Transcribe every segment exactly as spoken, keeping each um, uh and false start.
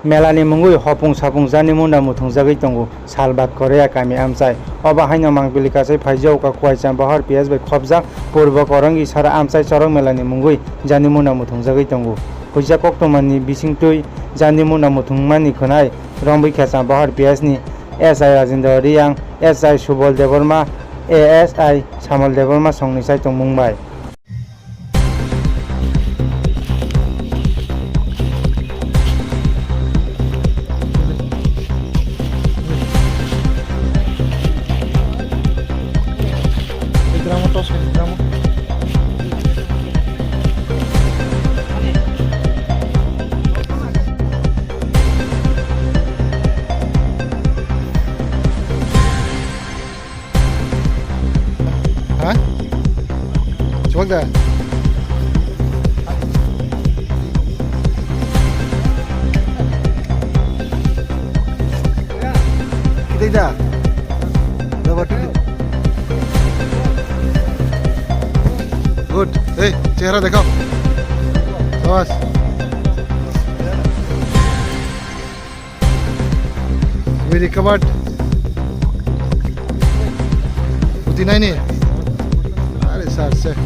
Melani mungwi hopung sapung Jani Munda muthungjagwi tongo Salbat Korea kami amchai. Obo haino mangpili kachai phaijao ka Kuaicham Bahar P S bai khopjak Purbo Korongi Sara amchai chorok melani mungwi Jani Munda muthungjagwi tongo. Puisa koktwmani bisingtwi Jani Munda muthungmani khwnai Rombwi Khecham Bahar P S ni S I Rajendra Riyang, S I Subol Debbarma, A S I Samol Debbarma songni chai tongmung bai. Ha? Chubak da? Kitai da? Dapat dulu. Good. Hey, chehra dekhao. Sabas. We recovered forty-nine. Are sir, sir.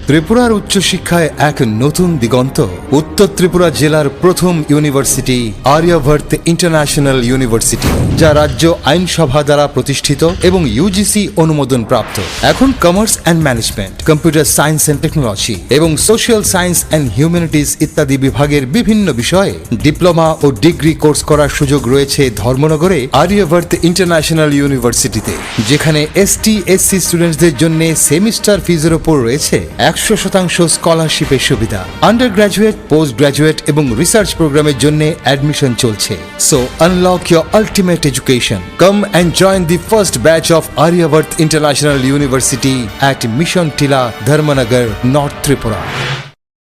ত্রিপুরার উচ্চশিক্ষায় এক নতুন দিগন্ত। উত্তর ত্রিপুরা জেলার প্রথম ইউনিভার্সিটি Aryavart international university, যা রাজ্য আইনসভা দ্বারা প্রতিষ্ঠিত এবং ইউজিসি অনুমোদন প্রাপ্ত। এখন commerce and management, computer science and technology এবং সোশ্যাল সায়েন্স অ্যান্ড হিউম্যানিটিজ ইত্যাদি বিভাগের বিভিন্ন বিষয়ে ডিপ্লোমা ও ডিগ্রি কোর্স করার সুযোগ রয়েছে ধর্মনগরে আর্যাবর্ত ইন্টারন্যাশনাল ইউনিভার্সিটিতে, যেখানে এসটি এসসি স্টুডেন্টসদের জন্য সেমিস্টার ফিজের ওপর রয়েছে একশো শতাংশ স্কলারশিপের সুবিধা। আন্ডার গ্র্যাজুয়েট, পোস্ট গ্র্যাজুয়েট এবং রিসার্চ প্রোগ্রামের জন্য অ্যাডমিশন চলছে। So unlock your ultimate education. Come and join the first batch of Aryabhat International University at Mission Tila, Dharmanagar, North Tripura.